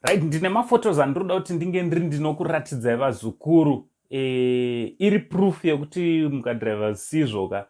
Right, ndine maphotos andinoda kuti ndinge ndiri ndinokuratidzai, vazukuru. Iri proof yekuti mukadhiraivha zvisizvo ka,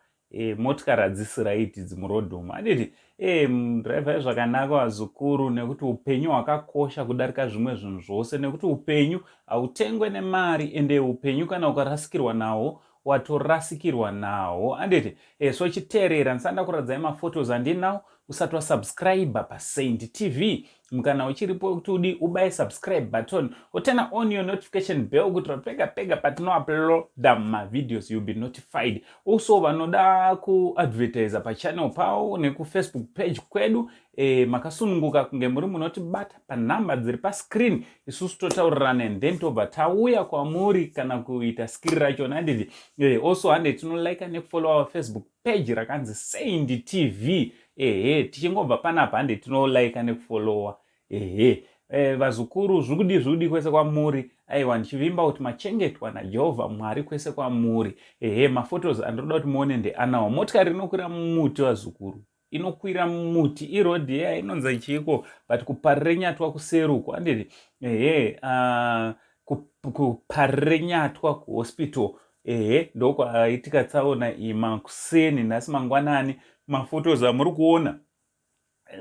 motikari hadzisi right idzi murodhi umu, handiti? Dhiraivhai zvakanaka, vazukuru, nekuti upenyu hwakakosha kudarika zvimwe zvinhu zvose, nekuti upenyu hautengwe nemari, ende upenyu kana ukarasikirwa nahwo, watorasikirwa nahwo, handiti? So chiteerera, ndisanda kuratidzai maphotos andinawo. Usati wasubscribe paSaint TV, mukana uchiripo wekuti udi ubaye subscribe button, oturn on your notification bell kuitira pega pega patinouploada mavideos, you'll be notified. Also, vanoda kuadvertisa pachannel pavo nekufacebook page kwedu, makasununguka kunge muri munotibata panhamba dziri pascreen. Isusu totaurirana and then tobva tauya kwamuri kana kuita skiri rachona, handiti? Also, hande tinolike nekufollow our Facebook page rakanzi Saint TV. Ehe, tichingobva panapa, hande tinolike nekufollowa. Ehe, vazukuru, zviri kudi kwese kwamuri? Aiwa, ndichivimba kuti machengetwa naJehovha Mwari kwese kwamuri. Ehe, maphotos andinoda kuti muone ndeanawo. Motikari inokwira mumuti, vazukuru, inokwira mumuti. Irodhi iya inonzi chiiko, but kuParirenyatwa kuseruko, handiti? Ehe, kuParirenyatwa kuhospital. Ehe, ndokwaitika tsaona iyi makuseni nhasi mangwanani. Maphotos amuri kuona,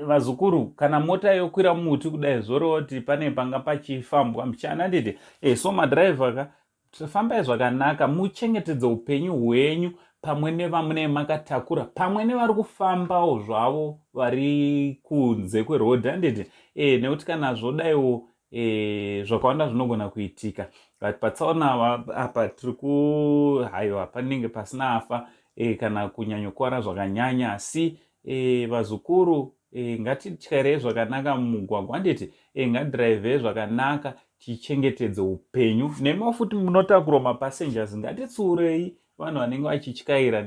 vazukuru, kana mota yokwira muti kudai, zvoreva kuti pane panga pachifambwa muchana, handiti? So madhiraivha ka, fambai zvakanaka, muchengetedze upenyu hwenyu pamwe nevamune makatakura, pamwe nevari kufambawo zvavo vari kunze kwerodhi, handiti? Nekuti kana zvodaiwo, zvakawanda zvinogona kuitika. But patsaona apa tiri ku, haiwa, panenge pasina afa kana kunyanyokuvara zvakanyanya. Asi vazukuru, ngatityairei zvakanaka mumugwagwa, handiti? Ngadhiraivhei zvakanaka, tichengetedze upenyu. Nemiwo futi munotakurwa mapassengers, ngatitsurei vanhu vanenge vachityaira,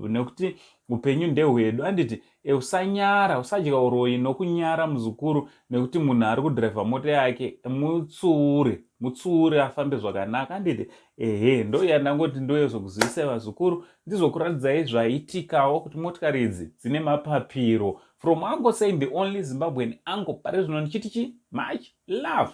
nekuti upenyu ndehwedu, handiti? Usanyara, usadya uroyi nokunyara, muzukuru, nekuti munhu ari kudhiraivha mota yake. Mutsiure, mutsiure afambe zvakanaka, handiti? Ehe, ndo yandangoti ndoyezokuzivisai, vazukuru, ndizokuratidzai zvaitikawo kuti motikari idzi dzine mapapiro. From Uncle Saint, the only Zimbabwean uncle pari zvino, ndichiti chi much love.